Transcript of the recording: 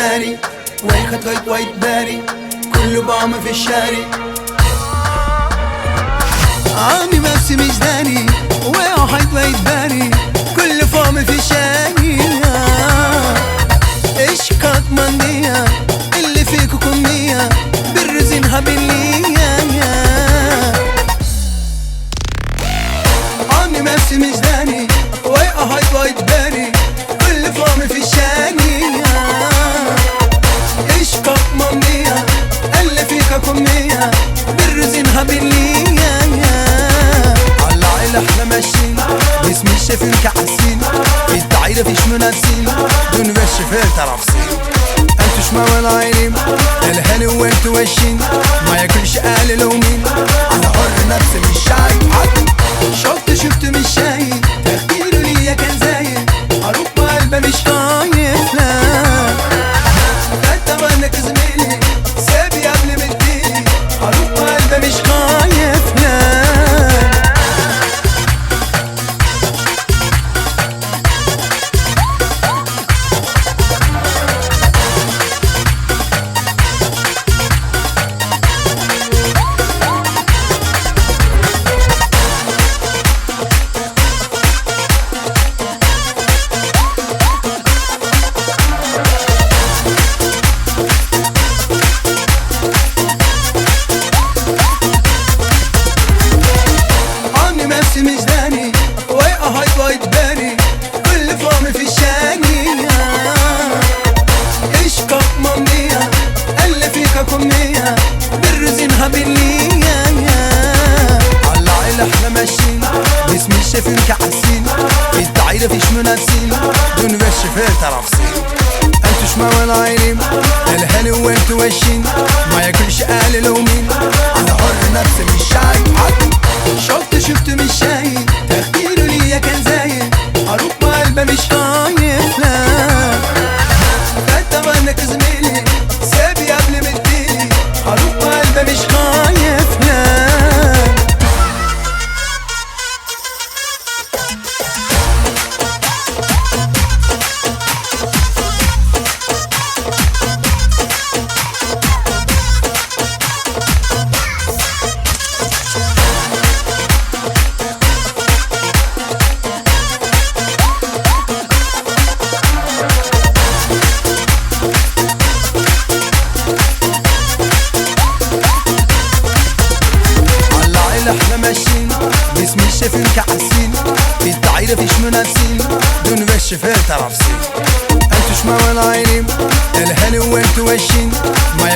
باري ويخت غيت وايت باري كله بعمل في الشارع عامي نفسي مش داري وحيد وايت باري كل فهم في الشارع اشكاك مندية اللي فيكو كمية بالرزينها باللية عامي نفسي مش داري وحيد وايت باري كل فهم في الشارع اشكاك مندية اللي فيكو كمية بالرزينها باللية على احنا ماشيين باسم الشافين كعسين التعيرة فيش منافسين دون الشفاء ترافسين انتو شما والعينين الهالي وانتو واشين ما ياكلش اهل لومين انا حر نفسي مش شايف حد شفت مش شايف تخديره ليا كان زايد اروح قلبه مش خايف لا انت منك زميلي سابي قبل ما تجيلي اروح قلبه مش خايف لا مش داني ويقهيت وايت باري كل فهم في الشاني اشكاك ممنية اللي فيك كمية بالرزينها باللية على العيلة احنا ماشيين باسم الشافين كعسين التعيرة فيش منافسين دون الشفاء ترافسين انتو شما والعينين الهالي وانتو واشين ما ياكلش اهل لومين انا حر نفسي مش شايف حد شفت مش شايف تخديره ليا كان زايد اروح قلبه مش خايف لا انت منك زميلي سابي قبل ما تجيلي اروح قلبه مش خايف لا احنا ماشيين باسم الشافين كعسين التعيرة فيش منافسين دون الشفاء ترافسين انتو شما والعينين الهالي وانتو واشين ما